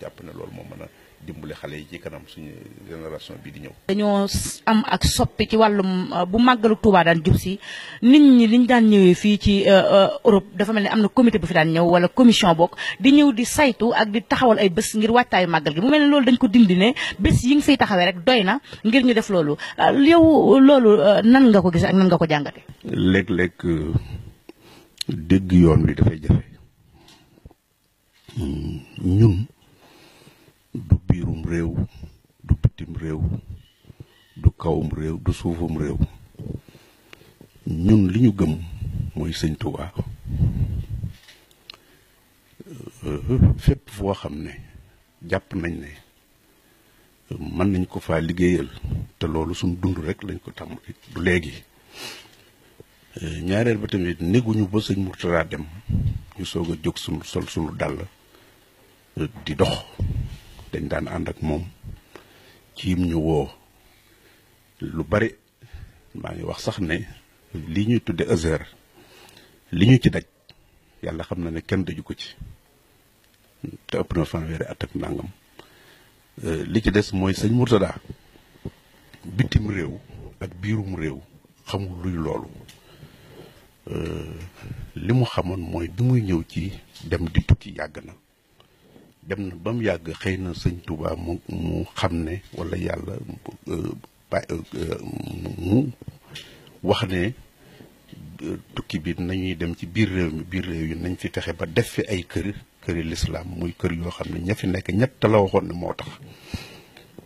jàpp ne loolu moo mën a dimbale xale yi ci kanam suñu génération bii di ñëw. dañoo am ak soppi ci wàllum bu màggalu Touba daan jub si nit ñi liñ daan ñëwee fii ci Europe dafa mel ni am na comité bu fi daan ñëw wala commission bokk di ñëw di saytu ak di taxawal ay bés ngir wàccaayu màggal gi mu mel ni loolu dañ ko dindi ne bés yi nga fiy taxawee rek doy na ngir ñu def loolu yow loolu nan nga ko gis ak nan nga ko jàngate. léeg-léeg dégg yoon wi dafay jafe ñun du biirum réew du bitim réew du kawum réew du suufum réew ñun li ñu gëm mooy sëñ Tuubaa fépp foo xam ne jàpp nañ ne mën nañ ko faa liggéeyal te loolu suñ dund rek lañ ko tàmm du léegi ñaareel ba tamit néguñu ba sëñ Murtada dem ñu soog a jóg suñu sol suñu dàll di dox dañ daan ànd ak moom ci yim ñu woo lu bari maa ngi wax sax ne li ñuy tudde Azhar li ñu ci daj yàlla xam na ne kenn daju ko ci te ëpp na fanweeri at ak nangam li ci des mooy sëñ Murtada bitim réew ak biirum réew xamul luy loolu li mu xamoon mooy bi muy ñëw ci dem di tukki yàgg na dem na ba mu yàgg xëy na sëñ Touba mu xam ne wala yàlla mu wax ne tukki bi nañuy dem ci biir réew yi nañ fi fexe ba def fi ay këri lislaam muy kër yoo xam ne ña fi nekk ñett la waxoon ne moo tax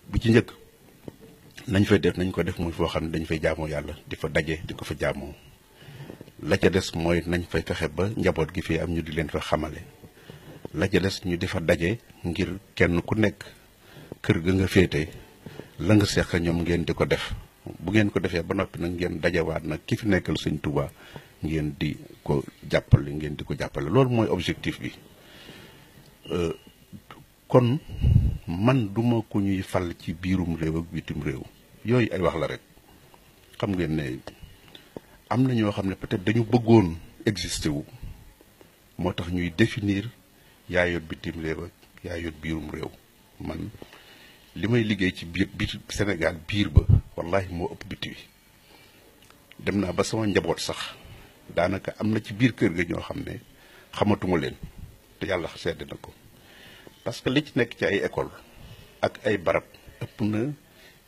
bu ci njëkk nañ fay def nañ ko def muy foo xam ne dañ fay jaamoo yàlla di fa daje di ko fa jaamoo la ca des mooy nañ fay fexe ba njaboot gi fi am ñu di leen fa xamale la ca des ñu di fa daje ngir kenn ku nekk kër ga nga féete la nga seq ñoom ngeen di ko def bu ngeen ko defee ba noppi nag ngeen dajewaat nag ki fi nekkal sëñ Touba ngeen di ko jàppale loolu mooy objectif bi kon man duma ku ñuy fal ci biirum réew ak bitim réew yooyu ay wax la rek xam ngeen ne am na ñoo xam ne peut-être dañu bëggoon exister wu moo tax ñuy définir yaa yor bitim réew ak yaa yor biirum réew man li may liggéey ci biir Sénégal biir ba wallahi moo ëpp biti wi dem naa ba sama njaboot sax daanaka am na ci biir kër ga ñoo xam ne xamatuma leen te yàlla sedd na ko parce que li ci nekk ci ay école ak ay barab ëpp na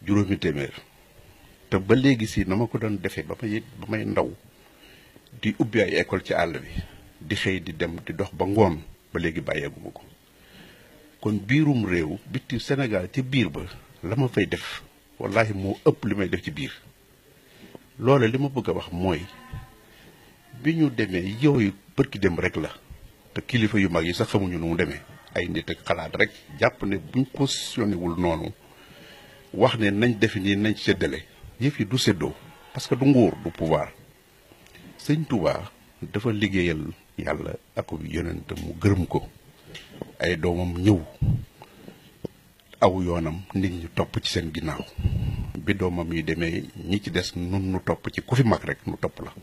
5 téeméer te ba léegi si na ma ko doon defee ba may ndaw di ubbi ay école ci àll bi di xëy di dem di dox ba ngoon ba léegi bàyyeeguma ko kon biirum réew biti Sénégal ci biir ba la ma fay def wallahi moo ëpp li may def ci biir loole li ma bëgg a wax mooy bi ñu demee yooyu bërki dem rek la te kilifa yu mag yi sax xamuñu nu mu demee ay nit ak xalaat rek jàpp ne buñ positionné wul noonu wax ne nañ defe nii nañ séddale yëf yi du séddoo parce que du nguur du pouvoir sëñ Touba dafa liggéeyal yàlla ak yonentam mu gërëm ko ay doomam ñëw aw yoonam nit ñi topp ci seen ginnaaw bi doomam yi demee ñi ci des nun nu topp ci ku fi mag rek nu topp la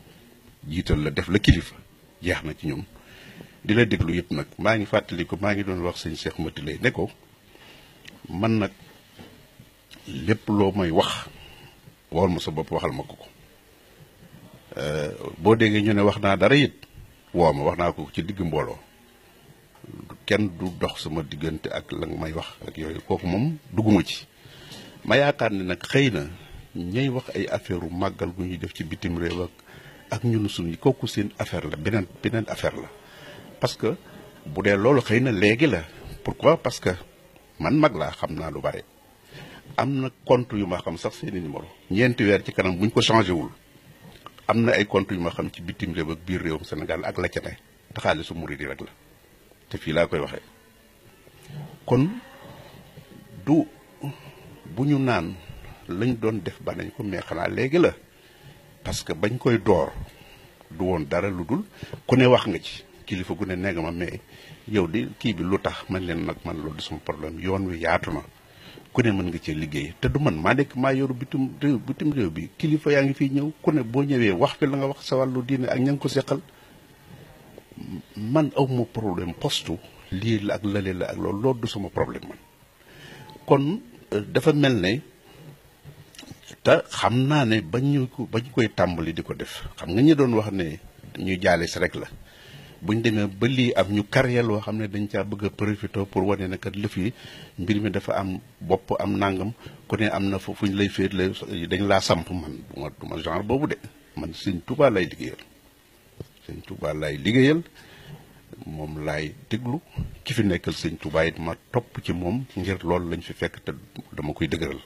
jiital la def la kilifa jeex na ci ñun di la déglu yëpp nag maa ngi fàttali ko maa ngi doon wax sëñ Cheikh Mati lay ne ko man nag lépp loo may wax wool ma sa bopp waxal ma ko boo déggee ñu ne wax naa dara it woo ma wax naa ko ci digg mbooloo kenn du dox sama diggante ak la nga may wax ak yooyu kooku moom dugguma ci ma yaakaar ne nag xëy na ñay wax ay affaire u màggal gu ñuy def ci bitim réew ak ñun suñu kooku seen affaire la beneen affaire la parce que bu dee loolu xëy na léegi la pourquoi parce que man mag laa xam naa lu bare am na compte yu ma xam sax seeni numéro 4 weer ci kanam buñ ko changé wul am na ay compte yu ma xam ci bitim réew ak biir réewum Sénégal ak la ca ne te xaalisu murid yi rek la te fii laa koy waxee kon du bu ñu naan lañ doon def ba nañ ko mais xanaa léegi la parce que bañ koy door du woon dara lu dul ku ne wax nga ci kilifa gu ne nee nga ma mais yow di kii bi lu tax man leen nag man loolu du sama problème yoon wi yaatu na ku ne mën nga cee liggéey te du man maa nekk maa yoru bitim réew bi kilifa yaa ngi fiy ñëw ku ne boo ñëwee wax fi la nga wax sa wàllu diine ak ña nga ko seqal man aw ma problème postu lii la ak lële la ak loolu du sama problème man. kon dafa mel ne te xam naa ne bañ koy tàmbali di ko def xam nga ñi doon wax ne ñuy jaale si rek la buñ demee ba lii am ñu carrière loo xam ne dañ caa bëgg a profité pour wane ne kat lëf yi mbir mi dafa am bopp am nangam ku ne am na fu ñu lay féetle dañ laa samp man du ma genre boobu de man Sëñ Tuubaa lay liggéeyal Sëñ Tuubaa lay liggéeyal moom laay déglu ki fi nekkal Sëñ Tuubaa it ma topp ci moom ngir loolu lañ fi fekk te dama koy dëgëral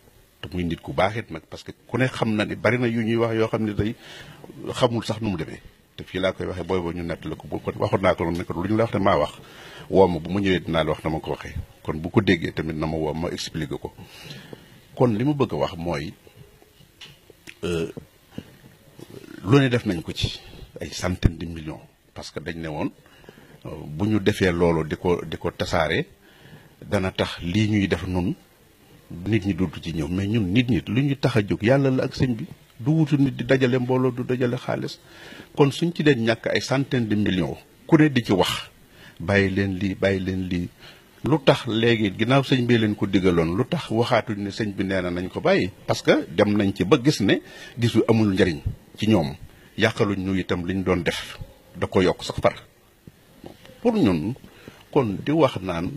te muy nit ku baax it nag parce que ku ne xam na ni bari na yu ñuy wax yoo xam ne day xamul sax nu mu demee te fii laa koy waxee booy boo ñu nettali ko bu ko waxoon naa ko noonu ne ko lu ñu la wax ne maa wax woo ma bu ma ñëwee dinaa la wax na ma ko waxee kon bu ko déggee tamit na ma woo ma expliqué ko kon li ma bëgg a wax mooy lu ne def nañ ko ci ay centaines de millions parce que dañ ne woon bu ñu defee loolu di ko tasaare dana tax lii ñuy def nun nit ñi dootu ci ñëw mais ñun nit ñi lu ñu tax a jóg yàlla la ak sëñ bi du wutu nit di dajale mbooloo du dajale xaalis kon suñ ci deen ñàkk ay centaines de millions ku ne di ci wax bàyyi leen lii lu tax léegi ginnaaw sëñ bi leen ko digaloon lu tax waxaatuñ ne sëñ bi nee na nañ ko bàyyi parce que dem nañ ci ba gis ne gisu amul njariñ ci ñoom yàqaluñ ñu itam liñ doon def da ko yokk sax far pour ñun kon di wax naan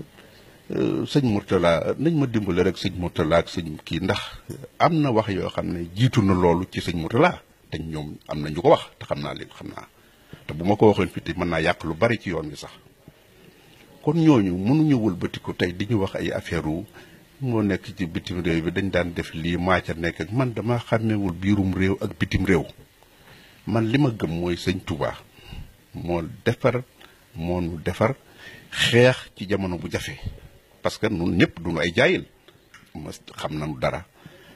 sëñ Mourtala nañ ma dimbale rek sëñ Mourtala ak sëñ kii ndax am na wax yoo xam ne jiitu na loolu ci sëñ Mourtala te ñoom am na ñu ko wax te xam naa te bu ma ko waxoon fii te mën naa yàq lu bari ci yoon wi sax kon ñooñu mënuñu wëlbatiku tey di ñu wax ay affaire moo nekk ci bitim réew bi dañ daan def lii maa ca nekk ak man dama xàmmewul biirum réew ak bitim réew man li ma gëm mooy sëñ Touba moo nu defar xeex ci jamono bu jafe parce que ñun ñëpp duñu ay jaayil ma xam nañu dara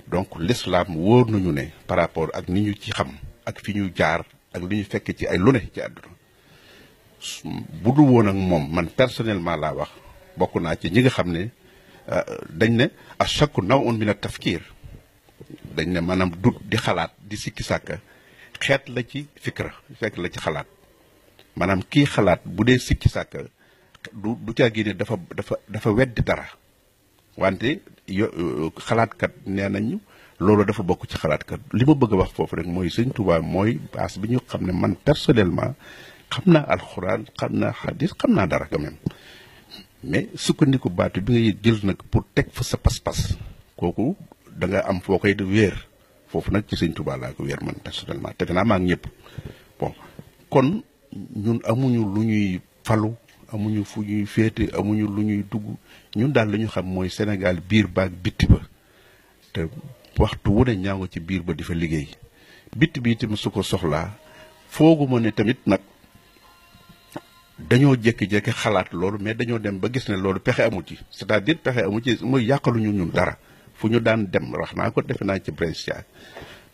donc l'islam wóor nañu ne par rapport ak ni ñu ci xam ak fi ñu jaar ak li ñu fekk ci ay lu ne ci àdduna bu dul woon ak moom man personnellement laa wax bokk naa ci ñi nga xam ne dañ ne à chaque naw'un min at-tafkir dañ ne maanaam dut di xalaat di sikki sàkka xeet la ci fikra fekk la ci xalaat maanaam kii xalaat bu dee sikki sàkka du caa génne dafa weddi dara wante xalaatkat nee nañu loolu dafa bokk ci xalaatkat li ma bëgg a wax foofu rek mooy sëñ Tuubaa mooy base bi ñu xam ne man personnellement xam naa alxuraan xam naa xadis xam naa dara quand même mais sukkandiku baatu bi ngay jël nag pour teg fa sa pas-pas kooku da nga am foo koy wéer foofu nag ci sëñ Tuubaa laa ko wéer man personnellement te naa maa ngi ñëpp bon kon ñun amuñu lu ñuy falu amuñu fu ñuy féete amuñu lu ñuy dugg ñun daal la ñu xam mooy Sénégal biir baag bitti ba te waxtu wu ne ñaa ngi ci biir ba di fa liggéey bitti bi itam su ko soxlaa fooguma ne tamit nag dañoo jékki-jékki xalaat loolu mais dañoo dem ba gis ne loolu pexe amu ci c'est-à-dire pexe amu ci mooy yàqaluñu ñun dara fu ñu daan dem wax naa ko defe naa ci Brescia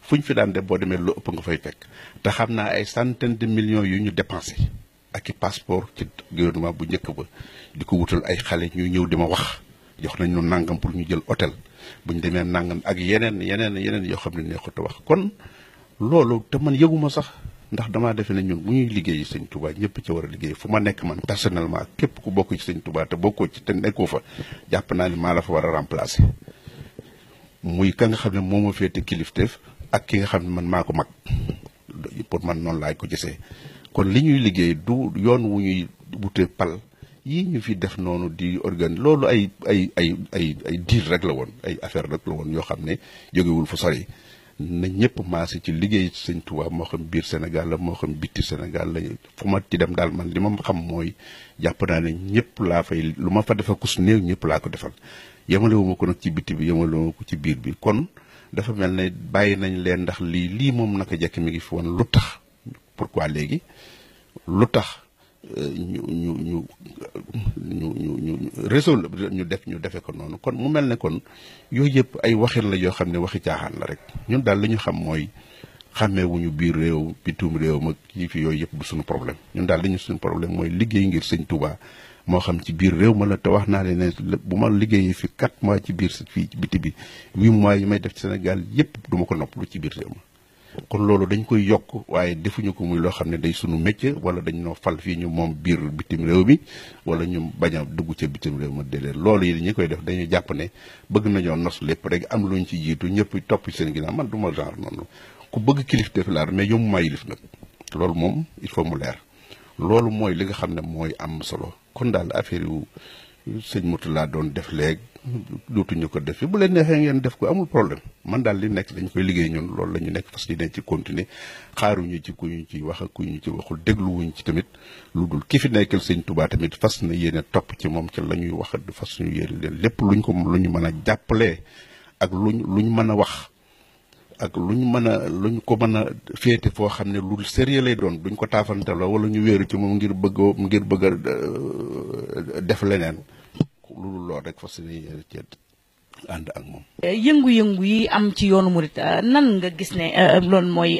fu ñu fi daan dem boo demee lu ëpp nga fay fekk te xam naa ay centaines de millions yu ñu dépensé ak i passeport ci gouvernement bu njëkk ba di ko wutal ay xale ñuy ñëw di ma wax jox nañ ñu nangam pour ñu jël hôtel bu ñu demee nangam ak yeneen yoo xam ne neexut a wax kon loolu te man yëguma sax ndax damaa defe ne ñun bu ñuy liggéey sëñ Touba ñëpp ci war a liggéey fu ma nekk man personnellement képp ku bokk ci sëñ Touba te bokkoo ci te nekkoo fa jàpp naa ni maa la fa war a remplacer muy ka nga xam ne moo ma féete kilifteef ak ki nga xam ne man maa ko mag pour man noonu laay ko gisee kon li ñuy liggéey du yoon wu ñuy wute pal yii ñu fi def noonu di organe loolu ay diir rek la woon ay affaire rek la woon yoo xam ne jógewul fu sori na ñëpp maase ci liggéey sëñ Tuubaa moo xam biir Sénégal la moo xam bitti Sénégal la fu ma ci dem daal man li ma xam mooy jàpp naa ne ñëpp laa fay lu ma fa defal ku su néew ñëpp laa ko defal yemalewuma ko nag ci bitti bi yemalewuma ko ci biir bi kon dafa mel ne bàyyi nañ leen ndax lii moom naka jekk mi ngi fi woon lu tax pourquoi léegi lu tax ñu réseau ñu defe ko noonu kon mu mel ne kon yooyu yëpp ay waxin la yoo xam ne waxi caaxaan la rek ñun daal li ñu xam mooy xàmmeewuñu biir réew bitum réew ma kii fi yooyu yëpp du suñu problème ñun daal li ñu suñu problème mooy liggéey ngir sëñ Touba moo xam ci biir réew ma la te wax naa leen ne bu ma liggéeyee fi 4 mois ci biir fii ci biti bi 8 mois yi may def ci Sénégal yëpp du ma ko nopp lu ci biir réew ma kon loolu dañ koy yokk waaye defuñu ko muy loo xam ne day sunu métier wala dañ noo fal fii ñu moom biir bitim réew mi wala ñu bañ a dugg ca bitim réew ma déedéet loolu yi ñi koy def dañuy jàpp ne bëgg nañoo nos lépp rek am luñ ci jiitu ñëpp topp seen ginnaaw man du ma genre noonu ku bëgg kilif def laa mais yomb maa yilif nag loolu moom il faut mu leer loolu mooy li nga xam ne mooy am solo kon daal affaire yu sëñ Mourtalla doon def léegi dootuñu ko def fi bu leen neexee ngeen def ko amul problème man daal li nekk dañ koy liggéey ñun loolu la ñu nekk fas yéene ci continuer xaaruñu ci ku ñu ci wax ak ku ñu ci waxul dégluwuñ ci tamit lu dul ki fi nekkal sëñ Touba tamit fas na yéene topp ci moom ci la ñuy wax fas ñu yéene leen lépp lu ñu mën a jàppalee ak luñ mën a wax ak luñ ko mën a féete foo xam ne lu sérieux lay doon duñ ko taafantaloo wala ñu wéeru ci moom ngir bëgg a def leneen loolu lool rek fas yéene ci ànd ak moom. yëngu-yëngu yi am ci yoonu murit nan nga gis ne loolu mooy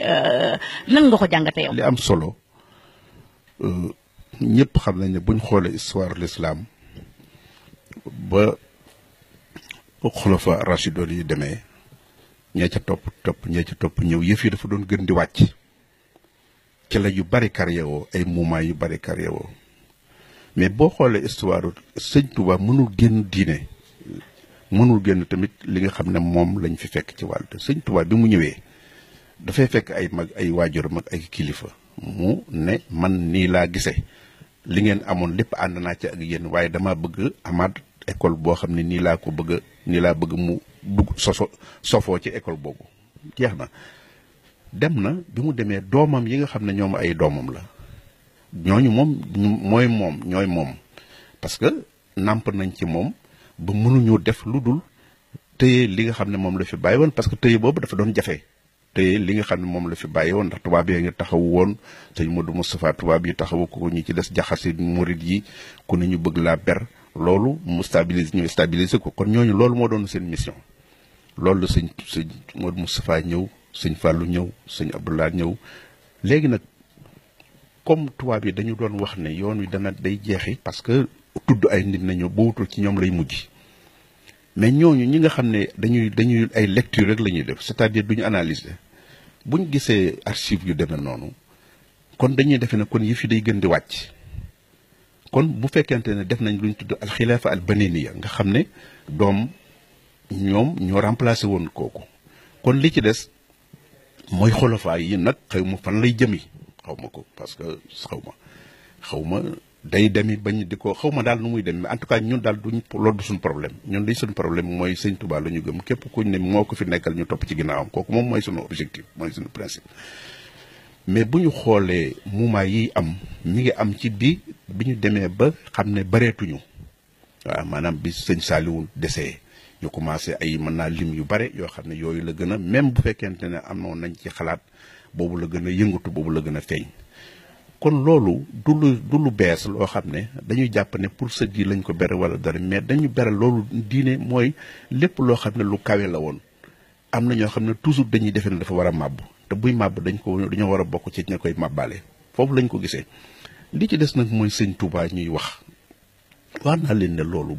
nan nga ko jàngate yow. li am solo ñëpp xam nañ ne buñ xoolee histoire l'islam ba xulafa rashidun yi demee ñee ca topp ñëw yëf yi dafa doon gën di wàcc ci la yu bari carrière woo ay mouvement yu bari carrière woo mais boo xoolee histoire sëñ Touba mënul génn diine mënul génn tamit li nga xam ne moom lañ fi fekk ci wàll sëñ Touba bi mu ñëwee dafay fekk ay mag ay waajur mag ay kilifa mu ne man nii laa gisee li ngeen amoon lépp ànd naa ci ak yéen waaye dama bëgg amaat école boo xam ne nii laa bëgg mu dugg sofoo ci école boobu jeex na dem na bi mu demee doomam yi nga xam ne ñoom ay doomam la ñooñu ñooy moom parce que nàmp nañ ci moom ba mënuñu def lu dul téye li nga xam ne moom la fi bàyyi woon parce que téye boobu dafa doon jafe téye li nga xam ne moom la fi bàyyi woon ndax tubaab yi nga taxawu woon sëñ Modou Moustapha tubaab yi taxawu ko ñi ci des jaxasi murid yi ku ne ñu bëgg laa ber loolu ñu stabiliser ko kon ñooñu loolu moo doon seen mission loolu la sëñ Modou Moustapha ñëw sëñ Fallou ñëw sëñ Abdoulaye ñëw léegi nag comme tubaab yi dañu doon wax ne yoon wi day jeexi parce que tudd ay nit nañu ba wutul ci ñoom lay mujj mais ñooñu ñi nga xam ne dañuy ay lecture rek la ñuy def c'est-à-dire duñu analyser buñ gisee archive yu demee noonu kon dañuy defe ne kon yëf yi day gën di wàcc kon bu fekkente ne def nañ lu ñu tudd alxilaafa al baniniya nga xam ne doom ñoom ñoo remplacé woon kooku kon li ci des mooy xolofaa yi nag xaw ma fan lay jëmi xaw ma ko parce que xaw ma day demi bañ di ko xaw ma daal nu muy dem mais en tout cas ñun daal loolu du suñu problème ñun li suñu problème mooy sëñ Touba la ñu gëm képp kuñ ne moo ko fi nekkal ñu topp ci ginnaawam kooku moom mooy suñu objectif mooy suñu principe mais bu ñu xoolee mouvement yi am mi ngi am ci bi ñu demee ba xam ne bareetuñu waaw maanaam bi sëñ Saliou desee ñu commencé ay mën naa lim yu bare yoo xam ne yooyu la gën a même bu fekkente ne amoon nañ ci xalaat boobu la gën a yëngatu boobu la gën a feeñ kon loolu du lu bees loo xam ne dañuy jàpp ne pour sa di lañ ko bere wala dara mais dañu bere loolu diine mooy lépp loo xam ne lu kawe la woon am na ñoo xam ne toujours dañuy defe ne dafa war a màbb te buy màbb dañoo war a bokk ci ña koy màbbaale foofu lañ ko gisee li ci des nag mooy sëñ Touba ñuy wax naa leen ne loolu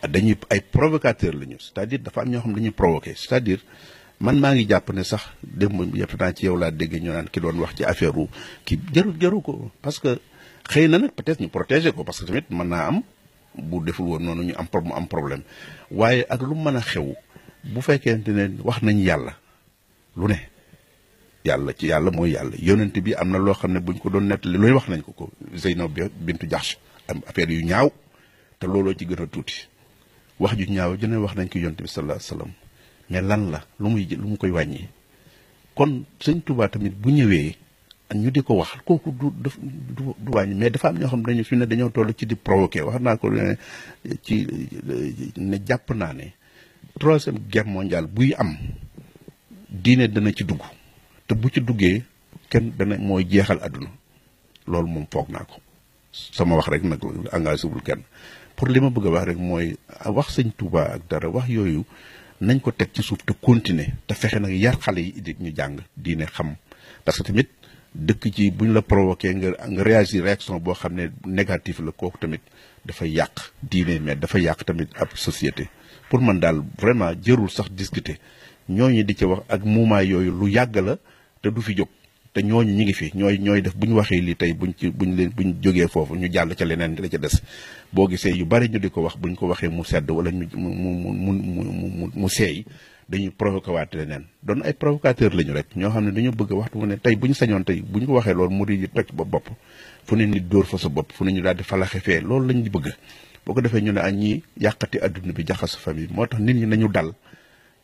dañuy ay provocateur la ñu c'est-à-dire dafa am ñoo xam ne dañuy provoquer c'est-à-dire man maa ngi jàpp ne sax démb yëpp naa ci yow laa dégg ñu naan ki doon wax ci affaire u kii jaru ko parce que xëy na nag peut-être ñu protéger ko parce que tamit mën naa am bu deful woon noonu ñu am problème waaye ak lu mën a xew bu fekkente ne wax nañ yàlla lu ne yàlla mooy yàlla yonent bi am na loo xam ne buñ ko doon nettali looy wax nañ ko Zeynab bintu Jahsh am affaire yu ñaaw te looloo ci gën a tuuti wax ju ñaaw jëne wax nañ ko yonent bi sallallahu alayhi wasallam mais lan la lu mu koy wàññi kon sëñ Touba tamit bu ñëwee ñu di ko wax kooku du wàññi mais dafa am ñoo xam dañu fi ne dañoo toll ci di provoquer wax naa ko ci ne jàpp naa ne 3e guerre mondiale buy am diine dana ci dugg te bu ci duggee kenn dana mooy jeexal àdduna loolu moom foog naa ko sama wax rek nag engagé wul kenn pour li ma bëgg a wax rek mooy wax sëñ Touba ak dara wax yooyu nañ ko teg ci suuf te continuer te fexe nag yar xale yi it ñu jàng diine xam parce que tamit dëkk ci buñ la provoqué nga réagir réaction boo xam ne négatif la kooku tamit dafa yàq diine mais dafa yàq tamit ab société pour man daal vraiment jërul sax discuter ñooñu di ci wax ak mouvement yooyu lu yàgg la te du fi jóg te ñooñu ñi ngi fi ñooy def bu ñu waxee lii tey buñ jógee foofu ñu jàll ca leneen la ca des boo gisee yu bari ñu di ko wax buñ ko waxee mu sedd wala mu seey dañuy provoqué waat leneen doon ay provocateur lañu rek ñoo xam ne dañoo bëgg waxtu mu ne tey bu ñu sañoon tey bu ñu ko waxee loolu mu di toj ba bopp fu ne nit dóor fa sa bopp fu ne ñu daal di falaxe fee loolu lañ bëgg boo ko defee ñu ne ak ñi yàqati adduna bi jaxas famille moo tax nit ñi nañu dal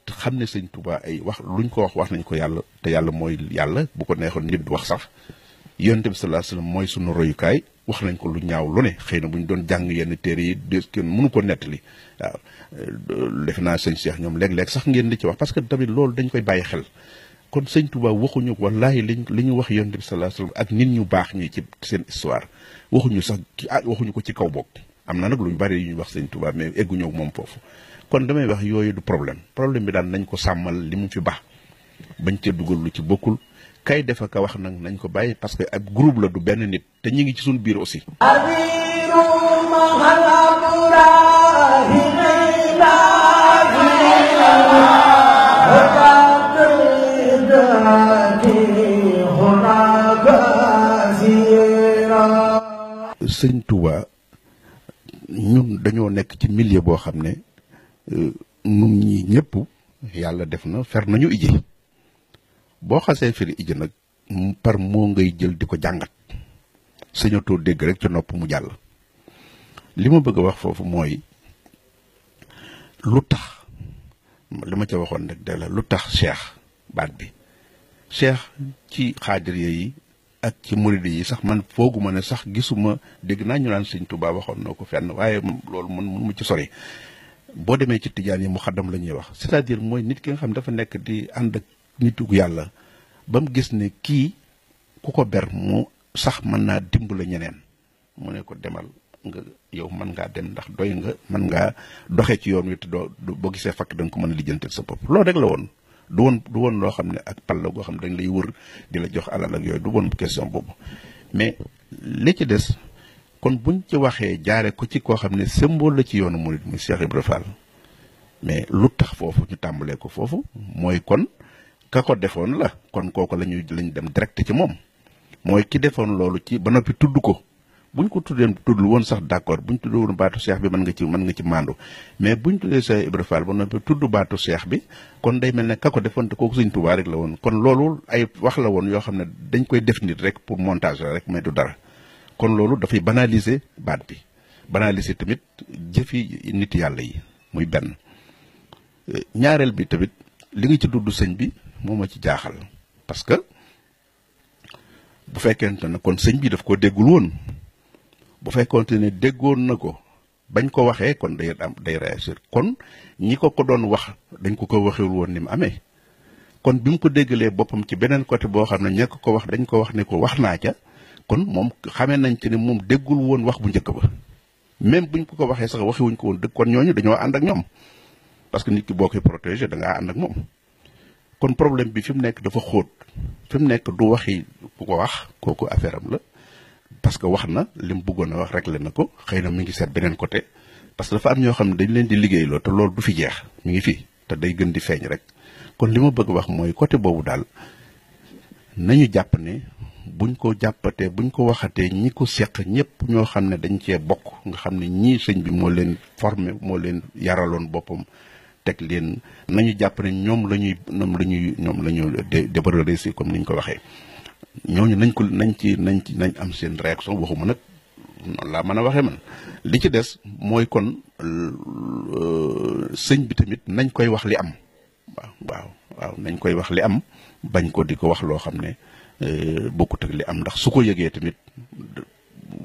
te xam ne sëñ Touba ay wax luñ ko wax nañ ko yàlla te yàlla mooy yàlla bu ko neexoon nit wax sax yonent bi sallallahu alayhi wasallam mooy sunu royukaay wax nañ ko lu ñaaw lu ne xëy na bu ñu doon jàng yenn téere yi kenn mënu ko nettali waaw defe naa sëñ Cheikh ñoom léeg-léeg sax ngeen di ci wax parce que tamit loolu dañ koy bàyyi xel kon sëñ Touba waxuñu wallaahi li ñu wax yonent bi sallallahu alayhi wasallam ak nit ñu baax ñi ci seen histoire waxuñu sax waxuñu ko ci kaw bokk am na nag luñ bari yu ñu wax sëñ Touba mais egguñu ak moom foofu kon damay wax yooyu du problème bi daal nañ ko sàmmal li mu fi baax bañ ca dugal lu ci bokkul kay defa ka wax nag nañ ko bàyyi parce que ab groupe la du benn nit te ñi ngi ci suñu biir aussi sëñ Touba ñun dañoo nekk ci milieu boo xam ne nun ñi ñëpp yàlla def na fer nañu iji boo xasee firi iji nag par moo ngay jël di ko jàngat sañatoo dégg rek ca nopp mu jàll li ma bëgg a wax foofu mooy lu tax li ma ca waxoon rek de la lu tax cheikh baat bi cheikh ci xaadiriya yi ak ci muridi yi sax man fooguma ne sax gisuma dégg naa ñu naan sëñ Touba waxoon na ko fenn waaye loolu man mu ci sori boo demee ci tijaan yi mu xaddam la ñuy wax c'est-à-dire mooy nit ki nga xam dafa nekk di ànd ak nitu yàlla ba mu gis ne kii ku ko ber mu sax mën naa dimbale ñeneen mu ne ko demal nga yow mën ngaa dem ndax doy nga mën ngaa doxee ci yoon wi te doo boo gisee fakk da nga ko mën a lijjantil sa bopp loolu rek la woon du woon loo xam ne ak pal la goo xam ne dañ lay wër di la jox alal ak yooyu du woon question boobu mais li ci des kon buñ ci waxee jaare ko ci koo xam ne symbole la ci yoonu murid muy Cheikh Ibra Fall mais lu tax foofu ñu tàmbalee ko foofu mooy kon ka ko defoon la kon kooku lañu dem direct ci moom mooy ki defoon loolu ci ba noppi tudd ko buñ ko tuddul woon sax d'accord buñ tudd woon baatu Cheikh bi mën nga ci maandu mais buñ tuddee Cheikh Ibra Fall ba noppi tudd baatu Cheikh bi kon day mel ne ka ko defoon te kooku Sëñ Tuubaa rek la woon kon loolu ay wax la woon yoo xam ne dañ koy def nit rek pour montage la rek mais du dara kon loolu dafay banaliser baat bi banaliser tamit jëfi nit yàlla yi muy benn ñaareel bi tamit li nga ci dudd sëñ bi moo ma ci jaaxal parce que bu fekkente ne kon sëñ bi daf ko déggul woon bu fekkonte ne déggoon na ko bañ ko waxee kon day réagir kon ñi ko doon wax dañ ko waxewul woon ni mu amee kon bi mu ko déggalee boppam ci beneen côté boo xam ne ñekk ko wax dañ ko wax ne ko wax naa ca kon moom xamee nañ ci ne moom déggul woon wax bu njëkk ba même buñ ko waxee sax waxewuñ ko woon dëgg kon ñooñu dañoo ànd ak ñoom parce que nit ki boo koy protéger da ngaa ànd ak moom kon problème bi fi mu nekk dafa xóot fi mu nekk du waxi ku ko wax kooku affaire am la parce que wax na li mu bëggoon a wax réglé na ko xëy na mi ngi seet beneen côté parce que dafa am ñoo xam ne dañ leen di liggéeyloo te loolu du fi jeex mi ngi fi te day gën di feeñ rek kon li ma bëgg wax mooy côté boobu daal nañu jàpp ne buñ ko jàppatee buñ ko waxatee ñi ko seq ñëpp ñoo xam ne dañ cee bokk nga xam ne ñii sëñ bi moo leen formé moo leen yaraloon boppam teg leen nañu jàpp ne ñoom la ñu débarré si comme ni ñu ko waxee ñooñu nañ am seen réaction waxuma nag noonu laa mën a waxee man li ci des mooy kon sëñ bi tamit nañ koy wax li am waaw nañ koy wax li am bañ ko di ko wax loo xam ne bokkut ak li am ndax su ko yëgee tamit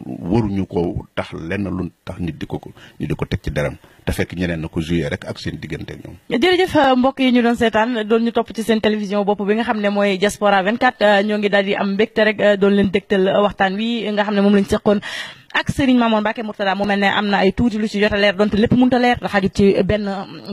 waruñu ko tax lenn lu tax nit di ko teg ci deram te fekk ñeneen na ko joué rek ak seen diggante ak ñoom. jërëjëf mbokk yi ñu doon seetaan doon ñu topp ci seen télévision bopp bi nga xam ne mooy Diaspora 24 ñoo ngi daal di am mbégte rek doon leen dégtal waxtaan wi nga xam ne moom lañ seqoon ak Serigne Mamour Mbacke Mourtada mu mel ne am na ay tuuti lu ci jot a leer donte lépp mënut a leer da xajut ci benn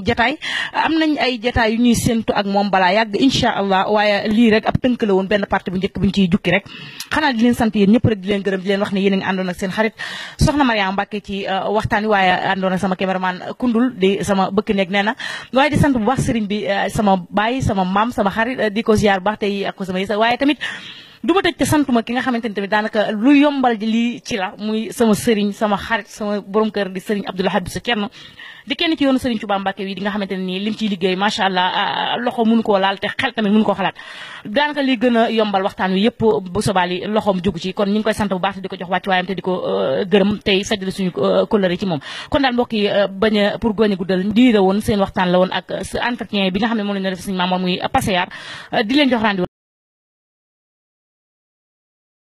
jataay am nañ ay jataay yu ñuy séntu ak moom balaa yàgg incha allah waaye lii rek ab tënk la woon benn partie bu njëkk bu ñu ciy jukki rek xanaa di leen sant yéen ñëpp rek di leen gërëm di leen wax ne yéen a ngi àndoon ak seen xarit soxna Mariama Mbacke ci waxtaan wi waaye àndoon ak sama cameraman Kundul di sama bëkk neeg nee na waaye di sant bu baax Serigne bi sama baay sama maam sama xarit di ko ziar bu baax tey ak ko sama yësa waaye tamit du ma tëj te santuma ki nga xamante ni tamit daanaka lu yombal lii ci la muy sama sëriñ sama xarit sama borom kër di sëriñ Abdoulaye Habib sa Cerno di kenn ci yoonu Sëriñ Tuubaa Mbàkke wi di nga xamante ne nii lim ciy liggéey macha allah loxo mënu koo laal te xel tamit mënu koo xalaat daanaka li gën a yombal waxtaan wi yëpp bu sobaali loxoom jugu ci kon ñu ngi koy sant bu baax te di ko jox wàcc waayam te di ko gërëm tey feddali suñu kóllëre ci moom kon daal mbokk yi bañ a pour goñ a guddal lii la woon seen waxtaan la woon ak entretien bi nga xam ne moom la ñu def suñu maamoon muy Passéyar di leen jox rendez-vous